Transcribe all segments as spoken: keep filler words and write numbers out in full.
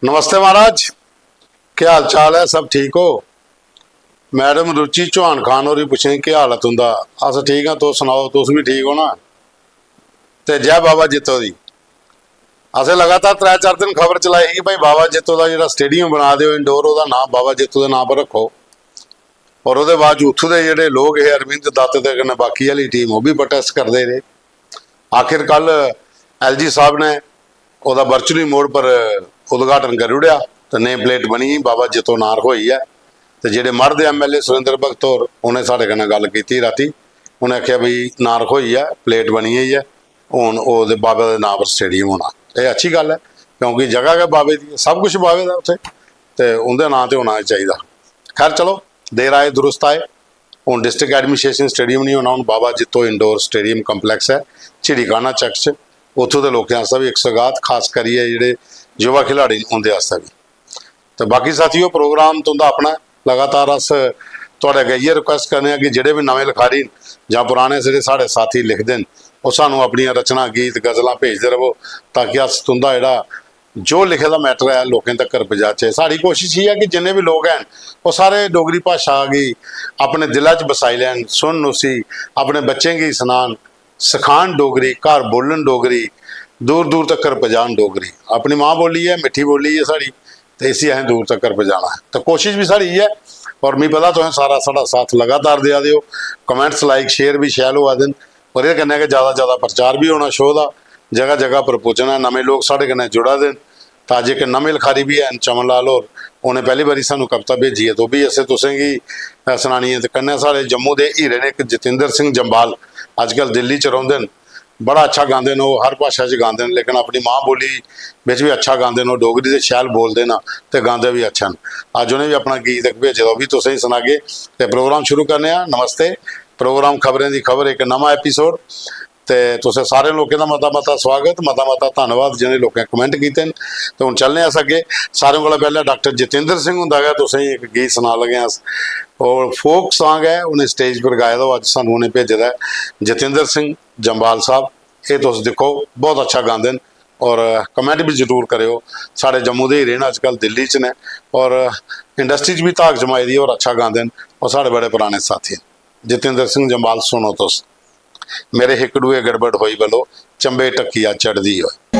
नमस्ते महाराज, केह् हाल चाल ऐ? सब ठीक हो? मैडम रुचि चौहान खान होरी पुच्छे, "केह् हाल ऐ तुं'दा?" "अस ठीक आं, तुस सनाओ, तुस बी ठीक हो ना?" ते जय बाबा जित्तो दी। असें लगातार त्रै चार दिन खबर चलाई ही कि भाई बाबा जित्तो दा जेह्ड़ा स्टेडियम बना दे ओ इंडोर, ओह्दा नांऽ बाबा जित्तो दे नांऽ पर रक्खो। और ओह्दे बाद च उत्थूं दे जेह्ड़े लोक हे अरविंद दत्त ते कन्नै बाकी आह्ली टीम, ओह् बी प्रोटेस्ट करदे रेह्। आखिर कल एलजी साहब ने ओह्दा वर्चुअली मोड पर उद्घाटन करी ओड़ेआ ते नेम प्लेट बनी गेई, बाबा जित्तो नांऽ रखोई ऐ। ते जेह्ड़े मढ़ दे एमएलए सुरेंद्र भगत होर, उ'नें साढ़े कन्नै गल्ल कीती रातीं, उ'नें आखेआ, "भाई, नांऽ रखोई ऐ, प्लेट बनी गेई ऐ, हून ओह्दे बाबे दे नांऽ पर स्टेडियम होना।" एह् अच्छी गल्ल ऐ, क्योंकि जगह गै बाबे दी ऐ, सब कुछ बाबे दा उत्थै, ते उं'दे नांऽ ते होना गै चाहिदा। खैर, चलो, देर आए दुरुस्त आए। हून डिस्ट्रिक्ट एडमिनिस्ट्रेशन स्टेडियम नहीं होना, हून बाबा जित्तो इंडोर स्टेडियम कम्प्लेक्स ऐ, झिड़ी काना चक्क च। उत्थूं दे लोकें आस्तै बी इक सौगात, खास करियै जेह्ड़े युवा खिलाड़ी न, उं'दे आस्तै बी। ते बाकी साथियो, प्रोग्राम तुं'दा अपना ऐ। लगातार अस थुआढ़े अग्गें इ'यै रिक्वेस्ट करने आं कि जेह्ड़े बी नमें लखारी न जां पराने जेह्ड़े साढ़े साथी लिखदे न, ओह् सानूं अपनियां रचनां, गीत, गजलां भेजदे रवो, ताकि अस तुं'दा जेह्ड़ा जो लिखे दा मैटर ऐ, लोकें तक्कर पजाचै। साढ़ी कोशिश इ'यै कि जिन्ने बी लोक हैन, ओह् सारे डोगरी भाशा गी अपने दिला च बसाई लैन, सुनन उसी, अपने बच्चें गी सनान, सखान डोगरी, घर बोलन डोगरी, दूर दूर तक्कर पजान डोगरी। अपनी मां बोली ऐ, मिट्ठी बोली ऐ साढ़ी, ते इसी असें दूर तक्कर पजाना ऐ। ते कोशिश बी साढ़ी इ'यै, और मिगी पता तुसें सारा साढ़ा साथ लगातार देआ दे ओ, कमेंट्स, लाइक, शेयर बी शैल होआ दे न, और एह्दे कन्नै गै ज्यादा ज्यादा प्रचार बी होना शो दा, जगह जगह पर पुज्जना, नमें लोक साढ़े कन्नै जुड़ा दे न। तां अज्ज इक नमें लखारी बी हैन, चमन लाल होर, उ'नें पैह्ली बारी सानूं कविता भेजी ऐ, ते ओह् बी असें तुसें गी, अ, सनानी ऐ। ते कन्नै साढ़े जम्मू दे हीरे न इक जतिंदर सिंह जम्बाल, अजकल दिल्ली च रौंह्दे न, बड़ा अच्छा गांदे न ओह्, हर भाशा च गांदे न, लेकिन अपनी मां बोली बिच बी अच्छा गांदे न ओह्, डोगरी ते शैल बोलदे न ते गांदे बी अच्छा न। अज्ज उ'नें बी अपना गीत इक भेजे दा, ओह् बी तुसें गी सनागे। ते प्रोग्राम शुरू करने आं। नमस्ते, प्रोग्राम खबरें दी खबर, इक नमां एपिसोड। ते तुसें सारे लोकें दा मता मता स्वागत, मता मता धन्नवाद जिनें लोकें कमेंट कीते न। ते हून चलने आं अस अग्गें। सारें कोला पैह्लें डाक्टर जितेंद्र सिंह हुंदा गै तुसें गी इक गीत सनान लगे आं अस। और फोक सांग ऐ, उ'नें स्टेज पर गाए दा, ओह् अज्ज सानूं उ'नें भेजे दा ऐ, जितेंद्र सिंह जम्बाल साहब। एह् तुस दिक्खो, बहुत अच्छा गांदे न। और कमेंट बी जरूर करेओ। साढ़े जम्मू दे हीरे न, अजकल दिल्ली च न, और इंडस्ट्री च बी धाक जमाई दी, और अच्छा गांदे न, और साढ़े बड़े पराने साथी न। जितेंद्र सिंह जम्बाल, सुनो तुस। मेरे हिकड़ुए गड़बड़ होई बलो, चंबे टक्किया चढ़दी होए।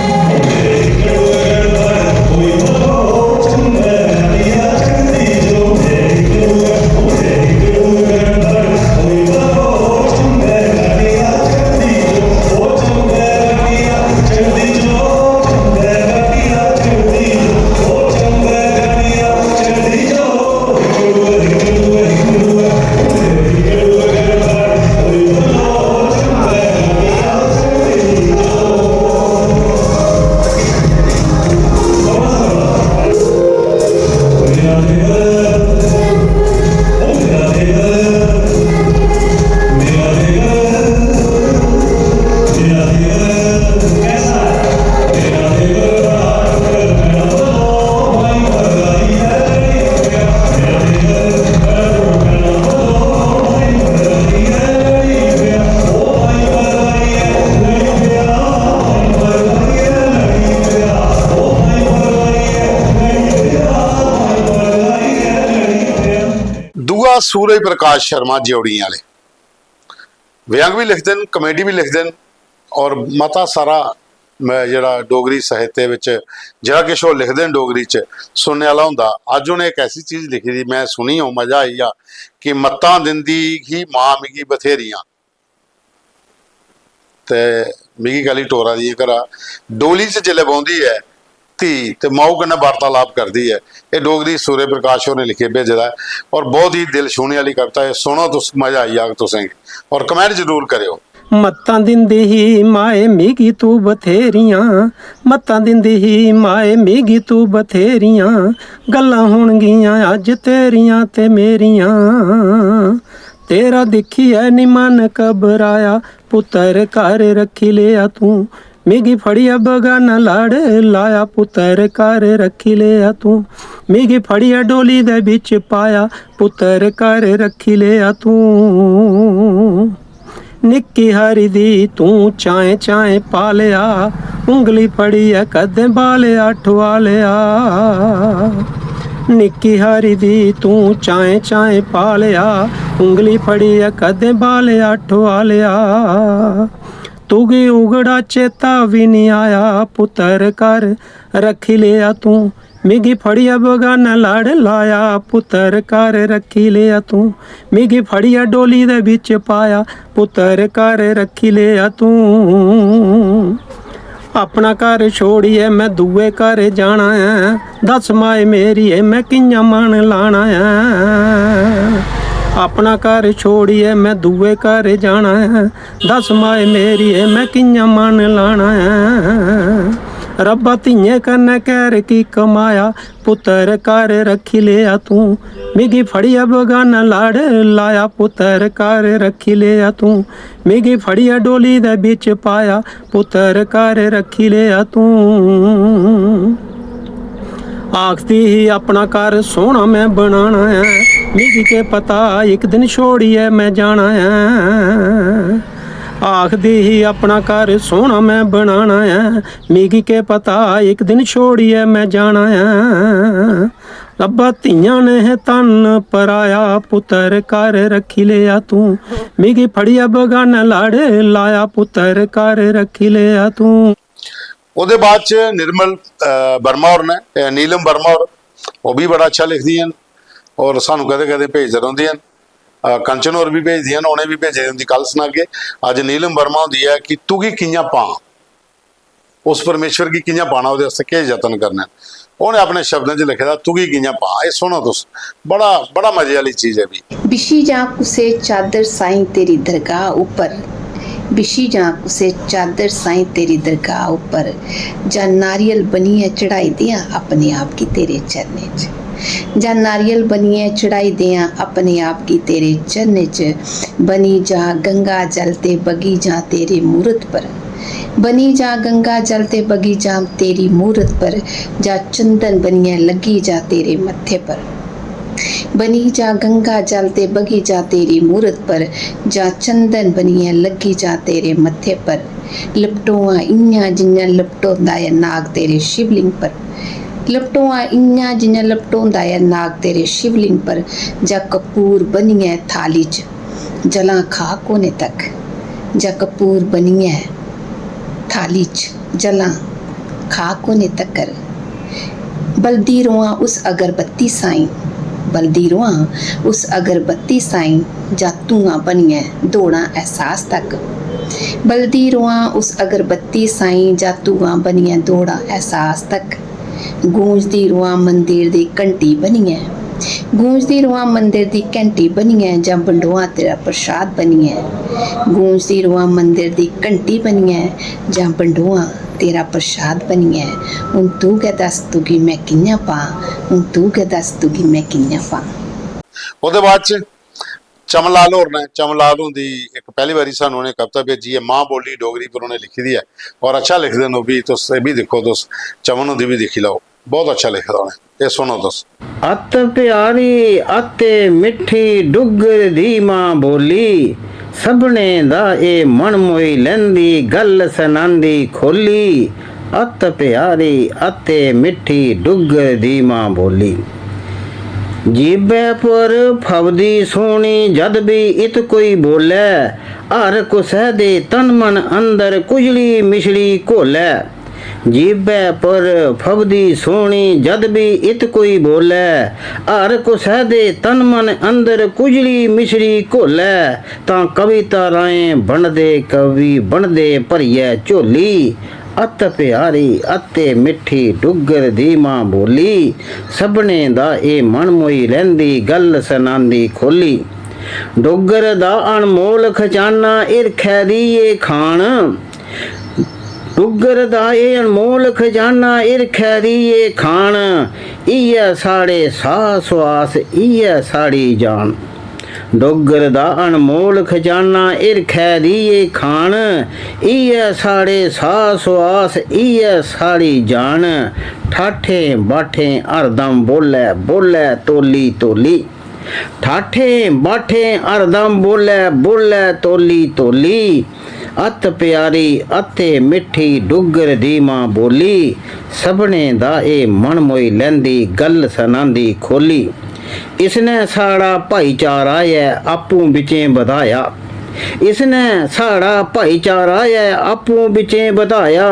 दूआ सूरज प्रकाश शर्मा ज्यौड़ियें आह्ले। व्यंग बी लिखदे न, कॉमेडी बी लिखदे न, और मता सारा, म-, जेह्ड़ा डोगरी साहित्य बिच जेह्ड़ा किश ओह् लिखदे न डोगरी च, सुनने आह्ला होंदा। अज्ज उ'नें इक ऐसी चीज लिखी दी, में सुनी, ओह् मजा आई गेआ कि "मत्तां दिंदी ही मां मिगी बथेरियां।" ते मिगी कैली टोरा दी ऐ घरा। डोली च जिसलै बौंह्दी ऐ धी ते माऊ कन्नै वार्तालाप करदी ऐ। एह् डोगरी सूर्य प्रकाश होरें लिखियै भेजे दा ऐ, और बहुत ही दिल छूहने आह्ली कविता ऐ। सुनो तुस, मजा आई जाग तुसेंगी, और कमेंट जरूर करेओ। मत्तां दिंदी ही माए मिगी तू बथेरियां, मत्तां दिंदी ही माए मिगी तू बथेरियां, गल्लां होनगियां अज्ज तेरियां ते मेरियां। तेरा दिक्खियै नी मन घबराया, पुत्तर घर रक्खी लेआ तूं। मिगी फड़ियै बगाना लड़ लाया, पुत्तर घर रक्खी लेआ तूं। मिगी फड़ियै डोली दे बिच पाया, पुत्तर घर रक्खी लेआ तूं। निक्की हारी दी तूं चाएं चाएं पालेआ, उंगली फड़ियै कदें बालेआ ठुआलेआ। निक्की हारी दी तूं चाएं चाएं पालेआ, उंगली फड़ियै कदें बालेआ ठुआलेआ। तुगी उगड़ा चेता बी निं आया, पुत्तर घर रक्खी लेआ तूं। मिगी फड़ियै बगानै लड़ लाया, पुत्तर घर रक्खी लेआ तूं। मिगी फड़ियै डोली दे बिच पाया, पुत्तर घर रक्खी लेआ तूं। अपना घर छोड़ियै में दूए घर जाना ऐ, दस माए मेरिये में कि'यां मन लाना ऐ। अपना घर छोड़ियै में दूए घर जाना ऐ, दस माए मेरिये में कि'यां मन लाना ऐ। रब्बा, धियें कन्नै कैह्र की कमाया, पुत्तर घर रक्खी लेआ तूं। मिगी फड़ियै बगानै लड़ लाया, पुत्तर घर रक्खी लेआ तूं। मिगी फड़ियै डोली दे बिच पाया, पुत्तर घर रक्खी लेआ तूं। आखदी ही अपना घर सोह्ना में बनाना ऐ, मिगी केह् पता इक दिन छोड़ियै में जाना ऐ। आखदी ही अपना घर सोह्ना में बनाना ऐ, मिगी केह् पता इक दिन छोड़ियै में जाना ऐ। रब्बा, धियां ने हे धन पराया, पुत्तर घर रक्खी लेआ तूं। मिगी फड़ियै बगानै लड़ लाया, पुत्तर घर रक्खी लेआ तूं। ओह्दे बाद च निर्मल, अ, वर्मा होर न, अ, नीलम वर्मा होर, ओह् बी बड़ा अच्छा लिखदियां न। होर सानू कदें कदें भेजदे रौंह्दियां न। अ, कंचन होर बी भेजदियां न, उ'नें बी भेजे दे, उं'दी कल सनागे। अज्ज नीलम वर्मा होंदी ऐ कि तुगी कि'यां पां, उस परमेश्वर गी कि'यां पाना, ओह्दे आस्तै केह् यत्न करने न। उ'नें अपने शब्दें च लिखे दा, तुगी कि'यां पां। एह् सुनो तुस, बड़ा, बड़ा मजे आह्ली चीज ऐ बी। बिछी जां कुसै चादर साईं तेरी दरगाह उप्पर, बिछी जां कुसै चादर साईं तेरी दरगाह उप्पर, जां नारियल बनियै चढ़ाई देआं अपने आप गी तेरे चरणें च, जां नारियल बनियै चढ़ाई देआं अपने आप गी तेरे चरणें च, बनी जां गंगा जल ते बगी जां तेरे मूरत पर, बनी जां गंगा जल ते बगी जां तेरी मूरत पर, जां चंदन बनियै लग्गी जां तेरे मत्थे पर। बनी जां गंगा जल ते बगी जां तेरी मूरत पर, जां चंदन बनियै लग्गी जां तेरे मत्थे पर। लपटोआं इ'यां जि'यां लपटोंदा ऐ नाग तेरे शिवलिंग पर। लपटोआं इ'यां जि'यां लपटोंदा ऐ नाग तेरे शिवलिंग पर, जां कपूर बनियै थाली च जलां खाक होने तक, जां कपूर बनियै थाली च जलां खाक होने तकर। बलदी रोआं उस अगरबत्ती साईं, बलदी रोआं उस अगरबत्ती साईं, जां धुआं बनियै दौड़ां एहसास तक। बलदी रोआं उस अगरबत्ती साईं, जां धुआं बनियै दौड़ां एहसास तक। गूंजदी रोआं मंदिर दी घंटी बनियै, गूंजदी रोआं मंदिर दी घंटी बनियै, जां बंडोआं तेरा प्रसाद बनियै। गूंजदी रोआं मंदिर दी घंटी बनियै, जां बंडोआं तेरा प्रसाद बनियै। हून तू गै दस्स तुगी में कि'यां पां, हून तू गै दस्स तुगी में कि'यां पां। ओह्दे बाद च चमन लाल होर न। चमन लाल हुंदी इक पैह्ली बारी सानू उ'नें कविता भेजी ऐ, मां बोली डोगरी पर उ'नें लिखी दी ऐ, और अच्छा लिखदे न ओह् बी। तुस एह् बी दिक्खो, तुस चमन हुंदी बी दिक्खी लैओ, बहुत अच्छा लिखे दा उ'नें। एह् सुनो तुस। अत्त प्यारी, अत्ते मिट्ठी डुग्गर दी मां बोली, सभनें दा एह् मन मोई लैंदी, गल्ल सनांदी खोली। अत्त प्यारी, अत्ते मिट्ठी डुग्गर दी मां बोली। जीबै पर फबदी सोह्नी जद बी इत कोई बोलै, हर कुसै दे तन मन अंदर कुजली मिछली घोलै। जीबै पर फबदी सोह्नी जद बी इत कोई बोलै, हर कुसै दे तन मन अंदर कुजली मिछली घोलै, तां कविता राहें बनदे कवि बनदे भरियै झोली। अत्त प्यारी, अत्ते मिट्ठी डुग्गर दी मां बोली, सभनें दा एह् मन मोई लैंदी, गल्ल सनांदी खोली। डुग्गर दा अनमोल खजाना हिरखै दी एह् खान, डुग्गर दा एह् अनमोल खजाना हिरखै दी एह् खान, इ'यै साढ़े साह् सुआस, इ'यै साढ़ी जान। डुग्गर दा अनमोल खजाना हिरखै दी एह् खान, इ'यै साढ़े साह् सुआस, इ'यै साढ़ी जान। ठाठें बाठें हरदम बोलै, बोलै तोली तोली। ठाठें बाठें हरदम बोलै, बोलै तोली तोली। अत प्यारी अते मिट्ठी डुग्गर दी मां बोली। सभनें दा एह् मन मोई लैंदी, गल्ल सनांदी खोली। इसने साढ़ा भाईचारा ऐ आपूं बिचें बधाया। इसने साढ़ा भाईचारा ऐ आपूं बिचें बधाया।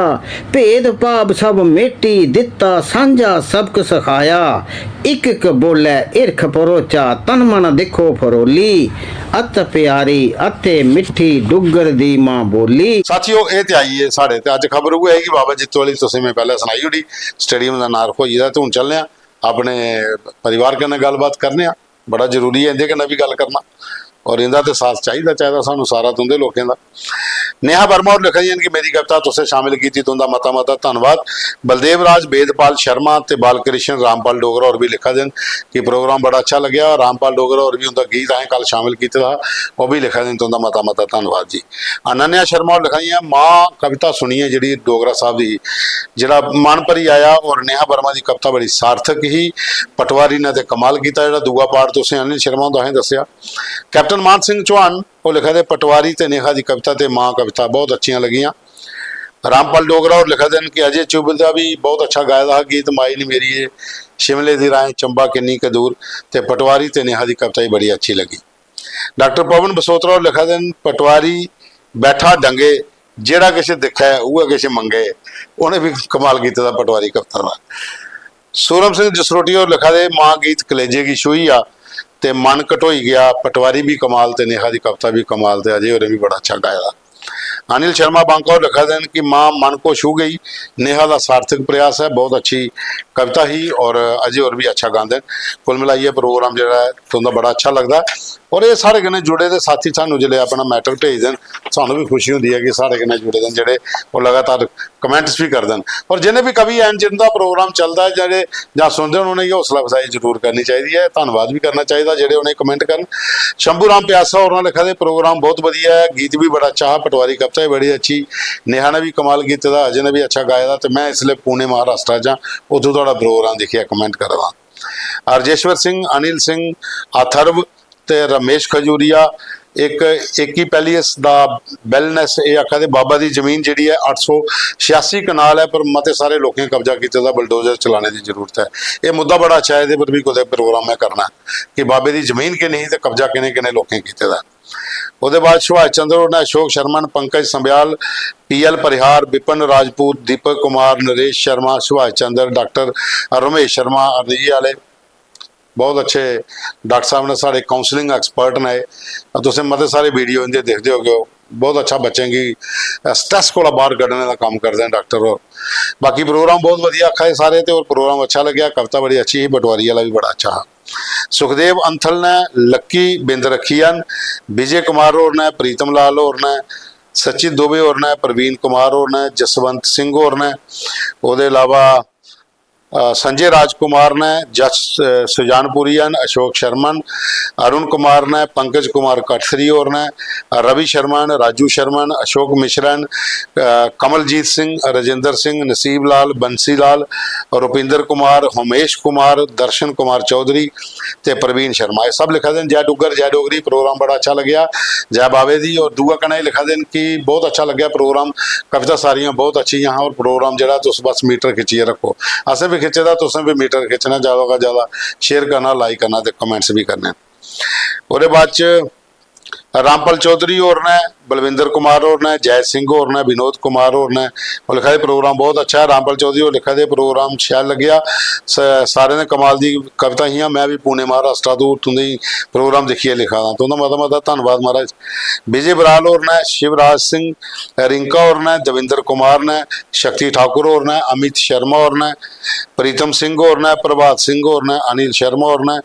भेद भाव सब मेटी दित्ता, सांझा सबक सखाया। इक इक बोलै हिरख भरोचा, तन मन दिक्खो फरोली। अत प्यारी अते मिट्ठी डुग्गर दी मां बोली। साथियो, एह् ते आई गे साढ़े, ते अज्ज खबर उ'ऐ ऐ कि बाबा जित्तो आह्ली तुसें में पैह्लें सनाई ओड़ी, स्टेडियम दा नांऽ रखोई गेदा। ते हून चलने आं, अपने परिवार कन्नै गल्लबात करने आं। बड़ा जरूरी ऐ इं'दे कन्नै बी गल्ल करना, और इं'दा ते साथ चाहिदा, चाहिदा सानूं सारा, तुं'दे लोकें दा। नेहा वर्मा होर लिखा दियां न कि मेरी कविता तुसें शामिल कीती, तुं'दा मता मता धन्नवाद। बलदेव राज, वेदपाल शर्मा ते बालकृष्ण रामपाल डोगरा होर बी लिखा दे न कि प्रोग्राम बड़ा अच्छा लग्गेआ। रामपाल डोगरा होर बी, उं'दा गीत असें कल शामिल कीते दा हा, ओह् बी लिखा दे न, तुं'दा मता मता धन्नवाद जी। अनन्या शर्मा होर लिखा दियां, मां कविता सुनियै जेह्ड़ी डोगरा साहब दी, जेह्ड़ा मन भरी आया, और नेहा वर्मा दी कविता बड़ी सार्थक ही। पटवारी ने ते कमाल कीता, जेह्ड़ा दूआ पार्ट तुसें अनिल शर्मा हुंदा असें दस्सेआ। कैप्टन मान सिंह चौहान ओह् लिखा दे, पटवारी ते नेहा दी कविता ते मां कविता बहुत अच्छियां लगियां। रामपाल डोगरा होर लिखा दे न कि अजय चुब दा बी बहुत अच्छा गाए दा हा गीत, माई नी मेरी ए शिमले दी राहें चंबा किन्नी क दूर, ते पटवारी ते नेहा दी कविता ही बड़ी अच्छी लगी। डाक्टर पवन बसोत्रा होर लिखा दे न, पटवारी बैठा डंगे, जेह्ड़ा किश दिक्खै उ'ऐ किश मंगे। उ'नें बी कमाल कीते दा पटवारी कविता दा। सूरम सिंह जसरोटी होर लिखा दे, मां गीत कलेजे गी छूही आ ते मन घटोई गेआ। पटवारी बी कमाल ते नेहा दी कविता बी कमाल, ते अजय होरें बी बड़ा अच्छा गाए दा। अनिल शर्मा बांका होर लिखा दे न कि मां मन को छू गई, नेहा दा सार्थक प्रयास ऐ, बहुत अच्छी कविता ही, और अजय होर बी अच्छा गांदे न। कुल मिलाइयै प्रोग्राम जेह्ड़ा ऐ, तुं'दा बड़ा अच्छा लगदा ऐ। और एह् साढ़े कन्नै जुड़े दे साथी सानूं जिसलै अपना मैटर भेजदे न, सानूं बी खुशी होंदी ऐ कि साढ़े कन्नै जुड़े दे न जेह्ड़े, ओह् लगातार कमेंट्स बी करदे न। और जिन्ने बी कवि हैन, जिं'दा प्रोग्राम चलदा ऐ, जेह्ड़े जां सुनदे न, उ'नेंगी हौसला अफजाई जरूर करनी चाहिदी ऐ, धन्नवाद बी करना चाहिदा जेह्ड़े उ'नेंगी कमेंट करन। शंभू राम प्यासा होर लिखा दे, प्रोग्राम बहुत बधिया ऐ, गीत बी बड़ा अच्छा हा, पटवारी कविता बी बड़ी अच्छी, नेहा ने बी कमाल कीते दा, अजय ने बी अच्छा गाए दा, ते में इसलै पुणे महाराष्ट्र च आं, उत्थूं थुआढ़ा प्रोग्राम दिक्खियै कमेंट करा दा। राजेश्वर सिंह, अनिल सिंह, अथर्व ते रमेश खजूरिया, इक एकी पैलेस दा वेलनेस, एह् आखा दे, बाबा दी जमीन जेह्ड़ी ऐ अट्ठ सौ छेआसी कनाल ऐ, पर मते सारे लोकें कब्जा कीते दा, बुलडोजर चलाने दी जरूरत ऐ। एह् मुद्दा बड़ा अच्छा ऐ, एह्दे पर बी कुतै प्रोग्राम में करना ऐ कि बाबे दी जमीन किन्नी ही ते कब्जा कि'नें कि'नें लोकें कीते दा ऐ। ओह्दे बाद सुभाष चंद्र होर ने, अशोक शर्मन, पंकज संब्याल, पी एल परिहार, विपिन राजपूत, दीपक कुमार, नरेश शर्मा, सुभाष चंद्र, डाक्टर रमेश शर्मा अरनिये आह्ले, बहुत अच्छे डाक्टर साहब ने, साढ़े काउंसलिंग एक्सपर्ट न एह्। तुसें मते सारे वीडियो इं'दे दिखदे होगे, बहुत अच्छा बच्चें गी स्ट्रेस कोला बाहर कड्ढने दा कम्म करदे न डाक्टर होर। बाकी प्रोग्राम बहुत बधिया आखा दे सारे, ते होर प्रोग्राम अच्छा लग्गेआ। कविता बड़ी अच्छी ही, पटवारी आह्ला बी बड़ा अच्छा हा। सुखदेव अंथल ने, लक्की बिंद रक्खिया न, विजय कुमार होर ने, प्रीतम लाल होर ने, सचिन दुबे होर ने, प्रवीण कुमार होर ने, जसवंत सिंह होर ने, ओह्दे अलावा अ, संजय राजकुमार ने, जस अ, सुजानपुरी न, अशोक शर्मन, अरुण कुमार ने, पंकज कुमार कठसरी होर ने, रवि शर्मा न, राजू शर्मा न, अशोक मिश्रा न, अ, कमलजीत सिंह, राजेंद्र सिंह, नसीब लाल, बंसी लाल, रुपिंदर कुमार, होमेश कुमार, दर्शन कुमार चौधरी ते प्रवीण शर्मा, एह् सब लिखा दे न, "जय डुग्गर, जय डोगरी, प्रोग्राम बड़ा अच्छा लग्गेआ, जय बावे दी।" और दूआ कन्नै लिखा दे न कि "बहुत अच्छा लग्गेआ प्रोग्राम, कविता सारियां बहुत अच्छियां हां, और प्रोग्राम जेह्ड़ा तुस बस मीटर खिच्चियै रक्खो।" असें बी खिच्चे दा, तुसें बी मीटर खिच्चना, ज्यादा कोला ज्यादा शेयर करना, लाइक करना ते कमेंट्स बी करने। ओह्दे बाद च रामपाल चौधरी होर ने, बलविंदर कुमार होर ने, जय सिंह होर ने, विनोद कुमार होर ने, ओह् लिखा दे, "प्रोग्राम बहुत अच्छा है।" रामपाल चौधरी होर लिखा दे, "प्रोग्राम शैल लग्गेआ, स-, सारें दे कमाल दी कविता हियां। में बी पुणे महाराष्ट्र तू तुं'दी प्रोग्राम दिक्खियै लिखा दा। तुं'दा मता मता धन्नवाद महाराज।" विजय बराल होर ने, शिवराज सिंह रिंका होर ने, दविंदर कुमार ने, शक्ति ठाकुर होर ने, अमित शर्मा होर ने, प्रीतम सिंह होर ने, प्रभात सिंह होर ने, अनिल शर्मा होर ने,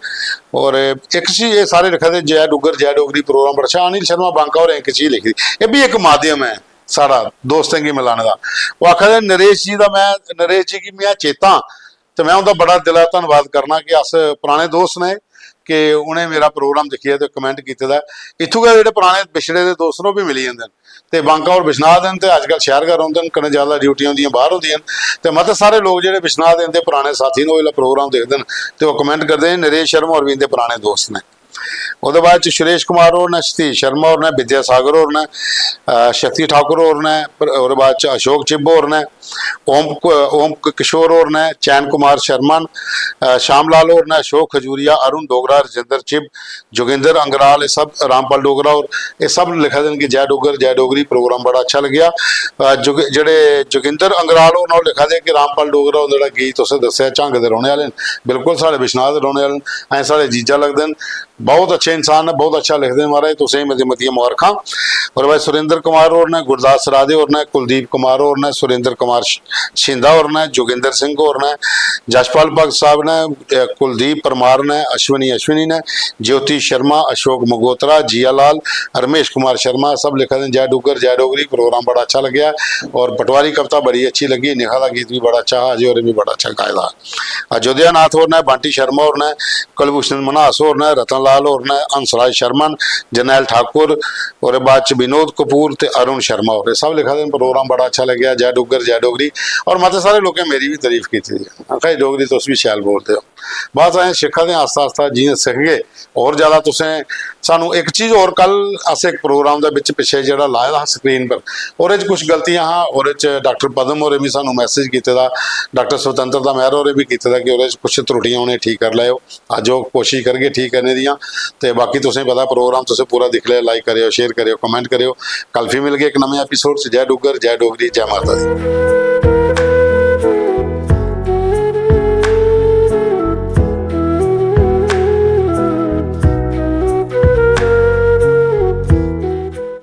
और इक चीज एह् सारे लिखा दे, "जय डुग्गर, जय डोगरी, प्रोग्राम बड़ा अच्छा।" अनिल शर्मा बांका होरें इक चीज लिखी दी, एह् बी इक माध्यम ऐ साढ़ा दोस्तें गी मिलाने दा। ओह् आखा दे, "नरेश जी दा में, नरेश जी गी में चेता, ते में उं'दा बड़ा दिला धन्नवाद करना कि अस पराने दोस्त ने, कि उ'नें मेरा प्रोग्राम दिक्खियै ते कमेंट कीते दा ऐ।" इत्थूं गै जेह्ड़े पराने बिछड़े दे दोस्त न, ओह् बी मिली जंदे न। ते बांका होर बिश्नाह् दे न ते अजकल शैह्र गै रौंह्दे न, कन्नै ज्यादा ड्यूटियां उं'दियां बाह्र होंदियां न। ते मते सारे लोक जेह्ड़े बिश्नाह् दे इं'दे पराने साथी न, ओह् जिसलै प्रोग्राम दिखदे न ते ओह् कमेंट करदे न, "नरेश शर्मा होर बी इं'दे पराने दोस्त न।" ओह्दे बाद च सुरेश कुमार होर न, सतीश शर्मा होर न, विद्यासागर होर न, अ, शक्ति ठाकुर होर न, पर ओह्दे बाद च अशोक चिब होर न, ओम क-, ओम क-, किशोर होर न, चैन कुमार शर्मा न, अ, श्याम लाल होर न, अशोक खजूरिया, अरुण डोगरा, राजेंद्र चिब, जोगिंदर अंगराल, एह् सब, रामपाल डोगरा होर, एह् सब लिखा दे न कि जय डुग्गर, जय डोगरी, प्रोग्राम बड़ा अच्छा लग्गेआ। अ, जोग-, जेह्ड़े जोगिंदर अंगराल होर न, ओह् लिखा दे कि रामपाल डोगरा होर जेह्ड़ा गीत तुसें दस्सेआ, झंग दे रौह्ने आह्ले न, बिल्कुल साढ़े बिश्नाह् दे रौह्ने आह्ले न, असें साढ़े जीजा लगदे न। बहुत अच्छे इंसान न, बहुत अच्छा लिखदे न महाराज, तुसें गी मती मतियां मुबारखां। और भाई सुरेंद्र कुमार होर न, गुरदास राधे होर न, कुलदीप कुमार होर न, सुरेंद्र कुमार श-, शिंदा होर न, जोगिंदर सिंह होर न, जशपाल भगत साहब न, अ, कुलदीप परमार न, अश्विनी अश्विनी न, ज्योति शर्मा, अशोक मगोत्रा, जिया लाल, रमेश कुमार शर्मा, सब लिखा दे न, "जय डुग्गर, जय डोगरी, प्रोग्राम बड़ा अच्छा लग्गेआ।" और पटवारी कविता बड़ी अच्छी लग्गी, निखा दा गीत भी बड़ा अच्छा हा, अजय होरें भी बड़ा अच्छा गाए दा हा। अयोध्या नाथ होर न, बांटी शर्मा होर न, कुलभूषण मन्हास होर न, रतन लाल होर न, हंसराज शर्मा न, जरनैल ठाकुर, ओह्दे बाद च विनोद कपूर ते अरुण शर्मा होर, एह् सब लिखा दे न, "प्रोग्राम बड़ा अच्छा लग्गेआ, जय डुग्गर, जय डोगरी।" और मते सारे लोकें मेरी बी तारीफ कीती दी ऐ, आखा दे, "डोगरी तुस बी शैल बोलदे ओ।" बस असें सिक्खा दे आं, आस्ता आस्ता जि'यां सिखगे, होर ज्यादा तुसें सानू इक चीज होर, कल अस इक प्रोग्राम दे बिच पिच्छे जेह्ड़ा लाए दा हा स्क्रीन पर, ओह्दे च कुछ गलतियां हां, ओह्दे च डाक्टर पद्म होरें बी सानू मैसेज कीते दा, डाक्टर स्वतंत्रता मैह्र होरें बी कीते दा कि ओह्दे च कुछ त्रुटियां उ'नें ठीक करी लैओ। अज्ज ओह् कोशिश करगे ठीक करने दियां। ते बाकी तुसें पता प्रोग्राम तुसें पूरा दिक्खी लेआ, लाइक करेओ, शेयर करेओ, कमेंट करेओ। कल फ्ही मिलगे इक नमें एपिसोड च। जय डुग्गर, जय डोगरी, जय माता दी।